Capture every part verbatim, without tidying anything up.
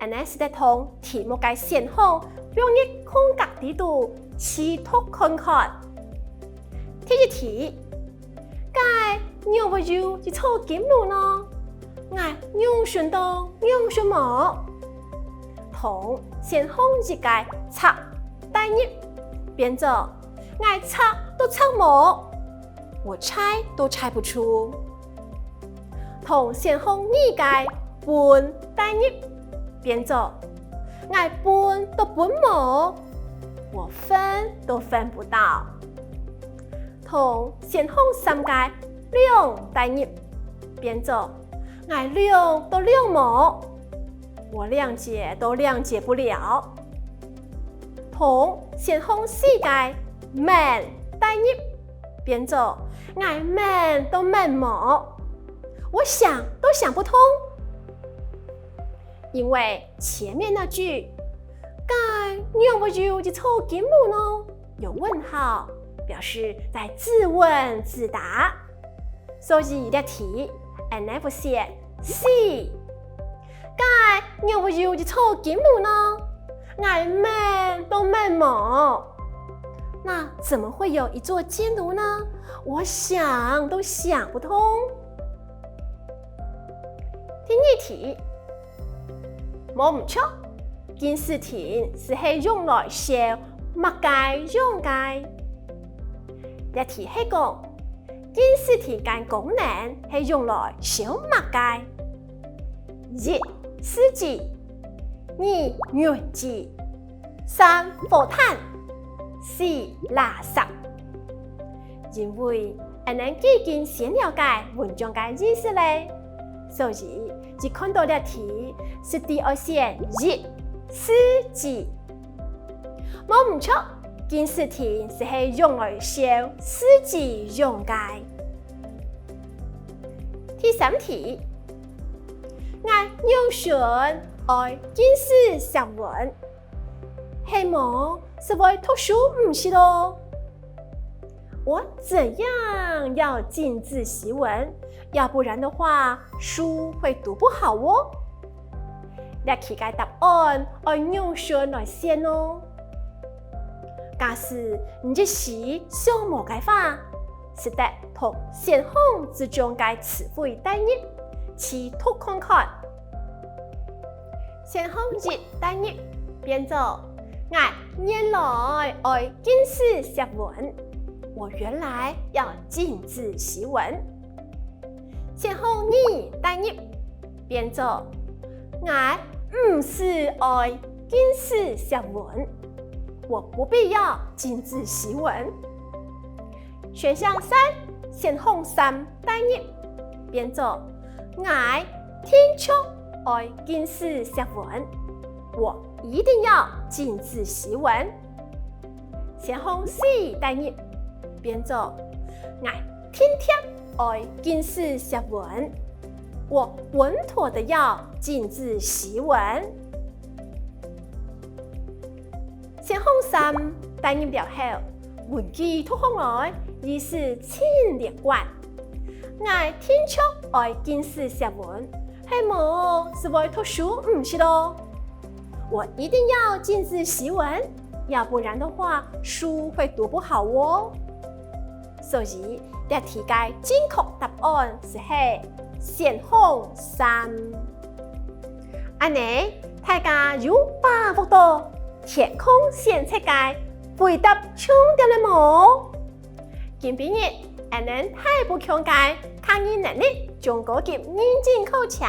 恁仔使得同題目个選項放入空格裡肚，試讀看看。第一題，該仰會有一座金爐呢？𠊎仰想著仰想無？同選項一个「著」代入，變做「𠊎著都著無」，我猜都猜不出。同選項二个「分」代入，變做「𠊎分都分無」，我分都分不到。同選項三个「諒」代入，變做「𠊎諒都諒無」，我諒解都諒解不了。同選項四个「愐」代入，變做「𠊎愐都愐無」，我想都想不通。因為前面那句「該仰會有一座金爐呢？」有問號，表示在自問自答。所以這題，恁仔會選四。「該仰會有一座金爐呢？𠊎愐都愐無」。那怎麼會有一座金爐呢？我想都想不通。第二題，無毋著，敬字亭斯係用來燒麼个用个？這題係講，敬字亭个功能係用來燒麼个？一、書記；二、銀紙；三、火炭；四、垃圾。因為 恁仔既經先了解文章个意思了，所以一看著這題，斯知愛選一、書記。無毋著，敬字亭斯係用來燒書記用个。第三題，𠊎仰想愛敬字惜文，係無斯會讀書毋識囉？ 我怎樣要敬字惜文？要不然的話，書會讀不好哦。這題个答案愛仰般來選呢？假使你一時想無个話，使得同選項之中个詞彙帶入，去讀看看。 選項一帶入，變做：「𠊎原來愛敬字惜文，我原來要敬字惜文。」選項二帶入，變做：「𠊎毋使愛敬字惜文，我不必要敬字惜文。」 選項三，選項三帶入，變做：「𠊎定著愛敬字惜文，我一定要敬字惜文。」選項四帶入，變做：「𠊎定著愛敬字惜文，我穩妥的要敬字惜文。」 選項三帶入了後，文句讀項來，意思盡連貫。「𠊎定著愛敬字惜文，係無斯會讀書毋識囉。」我一定要敬字惜文，要不然的話，書會讀不好哦。 所以，這題个正確答案斯係選項三。恁仔，大家有把握著填空選擇个回答重點了無？今晡日，𠊎等大埔腔个客語能力中高級認證課程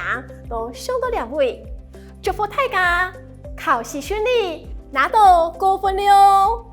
就上到這位，祝福大家考試順利，拿著高分了哦！